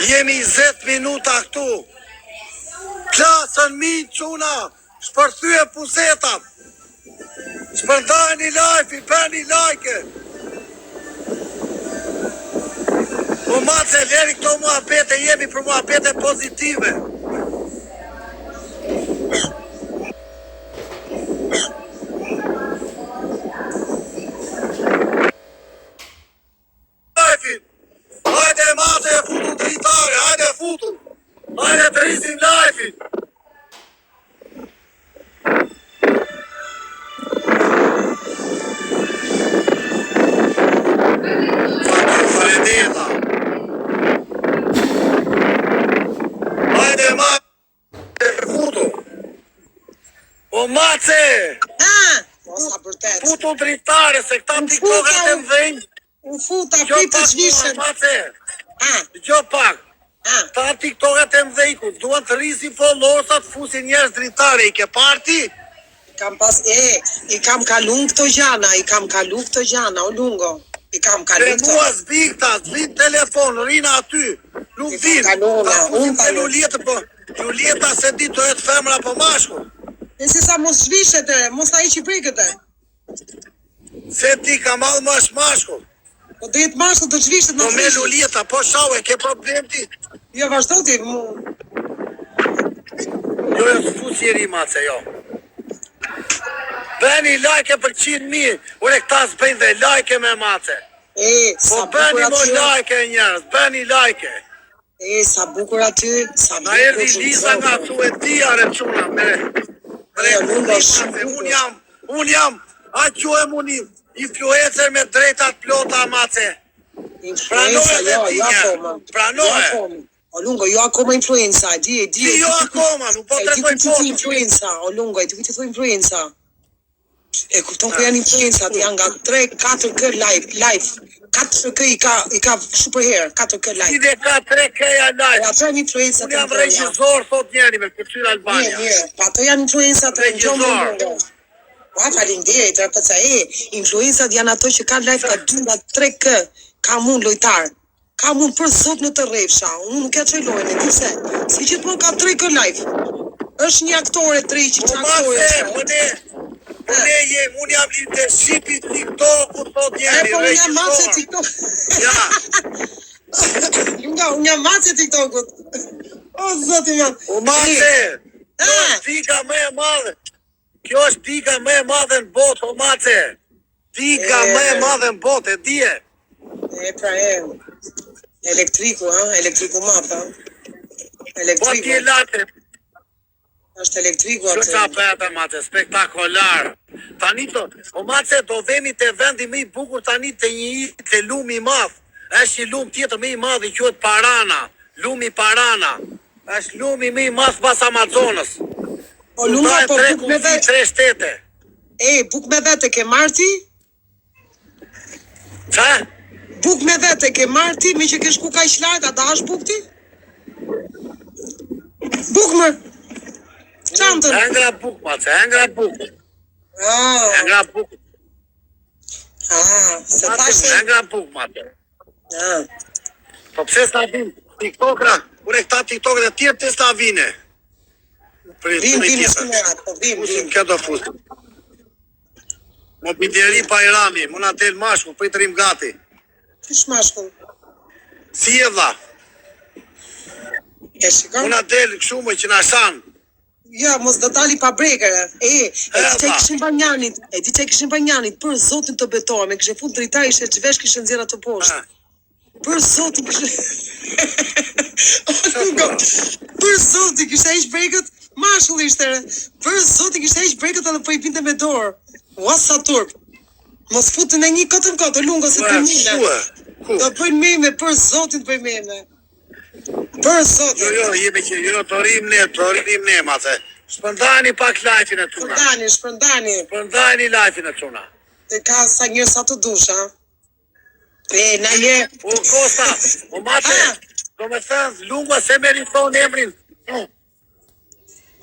Jemi 20 minuta këtu. Klasën mi çuna, shpërthye pusetat. Shpërndajeni live-in, bëni like. Po mace, leri këto muhabete, jemi për muhabete pozitive. Live-in. Hajde mace, futu dritare, hajde futu. Hajde të rrisim live-in. Faleminderit. Hajde mace, futu. O mace! Ah, po sa vërtet. Futu dritare se këta U TikTokat futa, e mëdhenj. U futa, Dëgjo prit të pak mua, zhvishen. mace. Ah, Dëgjo pak. ah. Këta TikTokat e mëdhenj kur duan të rrisin followersat, fusin njerëz dritare, i ke parë ti? Kam pas, e, i kam kalu në këto gjana, i kam kalu këto gjana, o lungo. I kam kalu Dhe këto. mua s'vin këta, s'vin telefon, rina aty. Nuk I kam vin. kalu Ta unë, fusin unë te tani. Luljeta, po Luljeta se di të jetë femra apo mashkull. Nëse sa mos zhvishet e, mos ta heqi brekët e. Se ti ka mall më është mashkull. Po do jetë mashkull të zhvishet Po në me zhvishet. Luljeta, po shau e ke problem ti? Jo, vazhdo ti, mu. Jo, jo, s'fus njeri mace, jo. Bëni like për 100.000, ure këta s'bëjnë dhe like me mace. E, Po sa bëni bukur mo aty. like njerëz, bëni like. E, sa bukur aty, sa Na bukur. erdhi Liza nga Suedia, re çuna, me E, lungo, mace, shumë unë bukur. jam, unë jam, a quhem unë influencer me drejtat plota mace. Influenza, Pranoje dhe jo, ti jo njerë, akoma. Jo pranoje. akoma. O lungo, jo akoma influenza, e di, e di. Ti e di jo ku- akoma, nuk po E di tregoj ku ti foto. influenza, o lungo, e di ku ti thua influenza. E kupton ku janë influencat, janë nga 3 4K live, live. 4K i ka i ka super herë, 4K Ti live. dhe ka 3 K-ja E live. ato janë influencat Unë e jam mëdha. regjisor, thot njeri me Këtyr Mirë, Albania. mirë. Po ato janë influencat e Regjisor. lungo. Ua, faleminderit, RPC. E, influencat janë ato që kanë live ka 2 nga 3K. Kam unë lojtar. Kam unë për zot në të rrefsha. Unë nuk ja çoj lojën, e di pse? Si gjithmonë ka 3K live. Është një aktore dreqi, Po që aktore mace, është. po ne, po ne jem, unë jam leadershipi TikTokut, thot E, njeri, po unë jam mace regjisor. TikTok. Ja, Lunga, unë jam mace TikTokut. O, zoti jam. o mace, kjo Ah. është diga më e madhe. Kjo është diga më e madhe në botë, o mace. Diga E. më e madhe në botë, e dije. E, pra e. Elektriku, ha? Elektriku madh, ha? Po ti e Elektriku. late, Është elektriku Kjo aty. qa bëhet mace, spektakolar. Tani to, o mace, do vemi te vendi më i bukur tani te një te lumi i madh. Është një lum tjetër më i madh i quhet Parana, lumi Parana. Është lumi më i madh pas Amazonës. O, lunga, Ndahet po tre buk me kufi, vetë. tre shtete. E, buk me vete ke marrë ti? Qa? Buk me vete ke marrë ti, me që ke shku kaq lart, a da hash buk ti? Buk më. Çantën. Engra buk, mace, engra buk. Ah, Engra buk. ah, se Mace, thash se. engra buk, mace. Ah. Po pse s'na vin TikTokra? Ure këta TikTokra të tjerë pse s'na vine? Prit, Vim, prit vim, tjetër. s'mora, po vim, Fusim vim. kjo do fusim. Mobilieri Bajrami, mu na del mashkull, prit rrim gati. Kish mashkull. Si e vlla? E shikon? Mu na del kështu më që na shan. Jo, mos do dali pa brekere. E, e di që Eva. kishin pa njanit, e di që kishin pa njanit, për zotin të betohem, e kishe fut drita ishe çvesh kishe nxjerr atë poshtë. Ah. Për zotin kishe Lungo, Për zotin kishte heq brekët, mashkull ishte. re. Për zotin kishte heq brekët edhe po i binte me dorë. Ua sa turp. Mos futin e një kotën kotë, Lungo se Ua, të mime. ku e? Ku? Do bëjnë meme, për zotin të bëjnë meme. Për Jo, zotin. jo, jemi që jo, të rrim ne, të rrim ne, mace. Shpërndani pak live-in e çuna. Shpërndani, shpërndani. Shpërndani live-in e çuna. Te ka sa njerëz sa të dush, ha. E, na je. Po Kosta, o mace, Ah. do me thënë, Lunga se meriton emrin.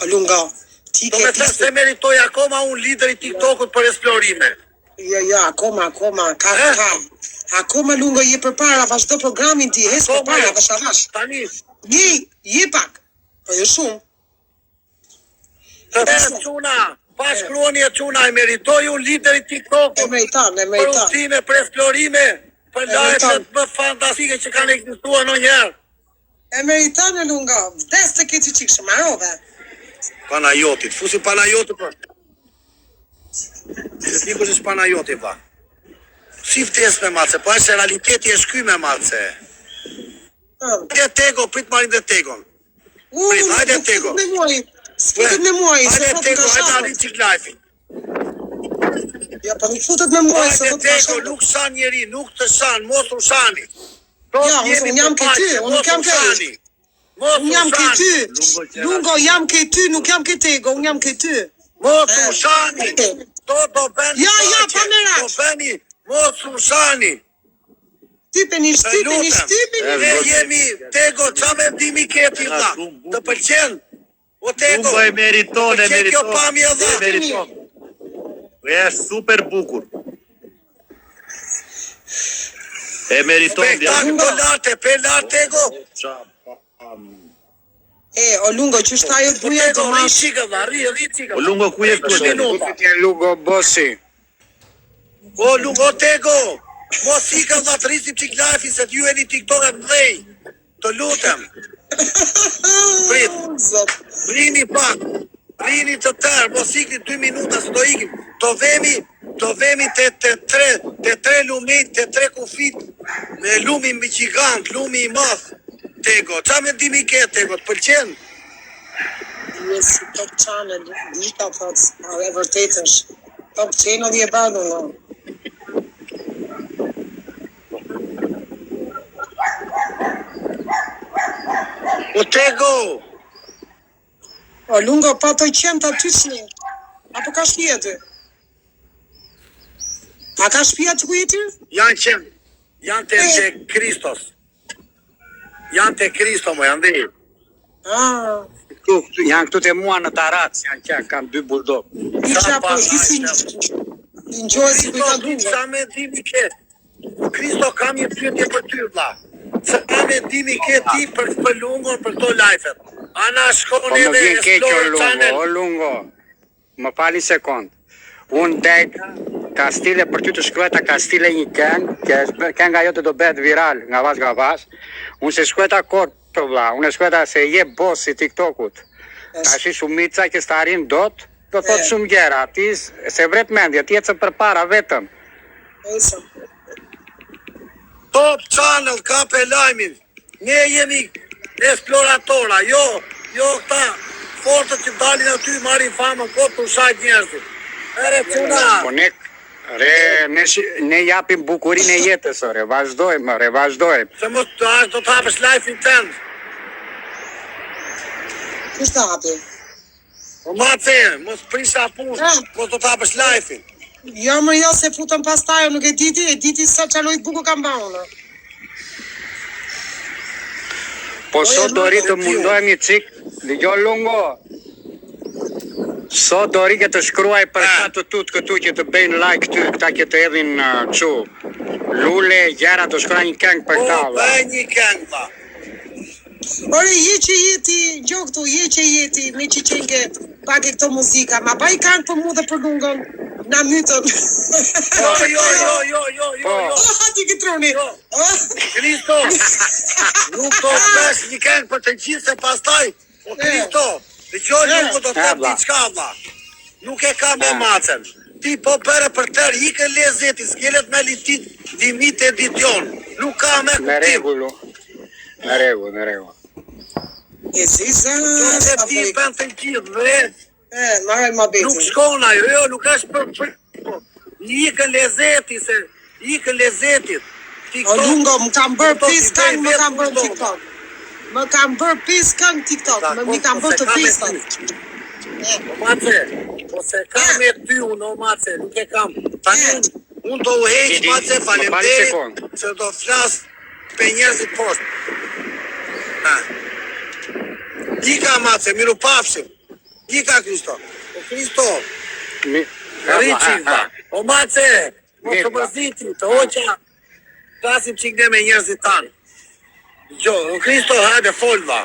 O Lungo, ti Do ke me thënë se meritoj akoma unë lideri i TikTokut për esplorime. Jo, jo, akoma, akoma, ka, Eh? ka. Akoma Lungo je përpara, vazhdo programin ti, ec Akoma përpara, jo. avash avash. Tani, Je, je pak. Po jo shumë. të them çuna, pa shkruani e çuna, e meritoj unë lideri i E TikTokut meriton, e për meriton. udhëtime, për esplorime, për E meriton. live-et më fantastike që kanë ekzistuar ndonjëherë. E meriton e Lungo. Vdes të keqi çik shmarove. Panajotit, fusi Panajotit po. Se di kush është Panajoti pa. Si vdes me mace, po është realiteti është ky me mace. Hajde Tego, prit marrim dhe Tegon. U, Prit, hajde nuk Tego. futet me muaj. S'futet me muaj, se Hajde thotë Tego, nga hajde shafët. arrit çik live-in. Ja, po nuk futet me muaj, se Hajde thotë nga Tego, shafët. nuk shan njeri, nuk të shan, mos u shani. Sot Ja, unë jemi unë jam për ke ty, paqe, unë nuk mos jam u ke shani. Mos Unë u jam ke shani. ty. Lungo, jam ke ty, nuk jam ke Tego, unë jam ke ty. Mos u shani. Do do bëni Ja, ja, paqe, pa merak. Do bëni, mos u shani. Shtypeni, Të shtypeni, lutem. shtypeni. Ne jemi Tego, qa mendimi ke ti vlla? shumë bukur. Të pëlqen? O Tego, Lungo e meriton, e të pëlqen kjo meriton. pamje E dha? meriton. E është super bukur. E meriton djalë. Spektakël do lart e pe lart Tego. Qa pam. E, o Lungo, që është ajo O buja Tego, do rri mash. çikë vlla, rri, rri çikë. O Lungo ku je këtu? Dy minuta. Ti Lugo Bossi. O Lungo o Tego, mos ikë vlla, të rrisim çik live-in se ju jeni TikTok e mëdhej. Të lutem, Prit. Zot. rini pak. Rini të tërë, mos ikni 2 minuta se do ikim. Do vemi, do vemi te te tre, te tre lumit, te tre kufit me lumi me gjigant, lumi i madh. Tego, qa mendimi ke Tego, të pëlqen? Je si Top Channel, Nika thot, a, e vërtet është. Top Channel je bërë, Lungo. O Tego, O Lungo, pa to qenë aty që Apo ka shtëpi aty? A ka shtëpi aty ku je ti? janë qenë, janë te, te Kristos. Janë te Kristo, mo, janë dhe. Ah, Këtu, këtu, janë këtu te mua në Tarac, janë qenë, kanë dy bulldog. i Sa qa po, pa di si i ngjoj si ku i ka Kristo, Lungo. qa mendimi ke? Kristo, kam një pyetje për ty, vlla. Qa mendimi ke ti për, për Lungon, për këto live-et? A na shkon Po më edhe vjen keq o Explore Lungo, Channel? o Lungo. Më fali sekond. Unë dek Kastile për ty të shkruajta Kastile një këngë, që është bërë kënga jote do bëhet viral nga vas nga vas. Unë se shkruajta kot të vlla, unë e shkruajta se je boss i TikTokut. Tash shumica që s'ta arrin dot, do thot E. shumë gjëra. Ti se vret mendje, ti ecën përpara vetëm. Ecëm. Top Channel ka pe lajmin. Ne jemi esploratora, jo, jo këta fortët që dalin aty marrin famën kot të ushajt njerëzit. Ere çuna. Po ne re ne shi- ne japim bukurinë e jetës ore, vazhdojmë ore, vazhdojmë. Se mos të hash, do të hapësh live-in tënd. Kush ta hapi? O mace, mos prisha punë, Ah. mos do të hapësh live-in. Jo, më jo, se futëm pastaj, unë nuk e di ti, e di ti sa çaloj bukur kam bërë unë. Po sot do ri të mundohemi çik, dëgjoj Lungo. Sot do ri që të shkruaj për Ah. këta të tut këtu që të bëjnë like ty, këta që të hedhin uh, kështu. Lule, gjëra do shkruaj një këngë për Po, këta. valla. bëj një këngë, vlla. Ore, je që je ti, gjo këtu, je që je ti, me që qenke pak e këto muzika, ma baj këngë për mu dhe për Lungën, na mytën. Jo, jo, jo, jo, jo, jo, Po. jo. Ah, ti këtroni. Jo. Kristo, nuk do të bësh një këngë për të gjithë se pastaj, o Kristo, dëgjoj nuk do të them vlla. diçka vlla. Nuk e ka me macen. Ti po bëre për tërë, ikën lezeti, s'kelet me litit, dimit edition. Nuk ka me Në kuptim. rregull. Në rregull, në rregull. E ziza, Jo se sa ti po i- bën të gjithë, dhe E, marrë ma nuk shkon ajo, jo, nuk është për, për po, ikën lezeti, se ikën lezetit. O TikTok, Lungo, më kam bërë TikTok pis i bëj këngë, më vetë kam bërë kushton. TikTok. Më kam bërë pis këngë TikTok, më mi kam po bërë se të ka me pistat. ty. O mace, po se ka me ty unë, o mace, nuk e kam. Tani unë, unë do u heq, Didi, mace, më fali faleminderit, sekond. se do flas pe njerëzit poshtë. Ha. Ika mace, miru pafshim. Ika Kristo. O Kristo, Mi... rri çik vlla. O mace, mos Mirë, të mërziti, të hoqa. Flasim çik ne me njerëzit tanë. Jo, o Kristo, hajde fol vlla.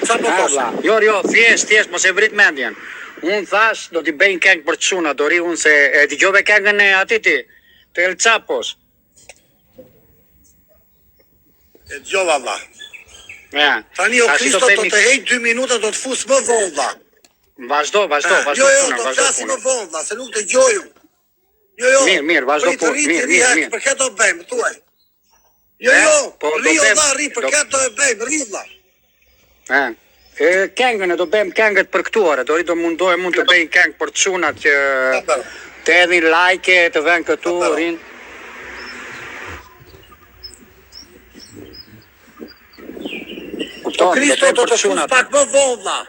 Qa po Ha, thoshe? vlla. Jo, jo, thjesht, thjesht, mos e vrit mendjen. Unë thash, do t'i bëj një këngë për çuna, do ri unë se e dëgjove këngën e atij ti, të El Chapos. E dëgjova vlla. Ja. Tani o Tash do Kristo do bëjmë të heq 2 minuta do të fus më vonë vlla. Vazhdo, vazhdo, vazhdo Jo, jo, puna, do vazhdo flasim puna. më vonë vlla, se nuk dëgjoj unë. Jo, jo. Mirë, mirë, vazhdo Prit, punë, rri, mirë, rri, mirë, hajde, mirë. Për këtë do bëjmë, thuaj. Jo, E, jo, po, do rri o bëjmë- vlla, rri, për do- këtë do e bëjmë, rri vlla. E. E këngën e do bëjmë këngët për këtu ore, do ri do mundohem mund të bëj një këngë për çunat që Apo. të hedhin like, të vënë këtu, Apo. rrin. Po Kupton, do Kristo bëjmë do për të fus çunat. pak më vonë vlla.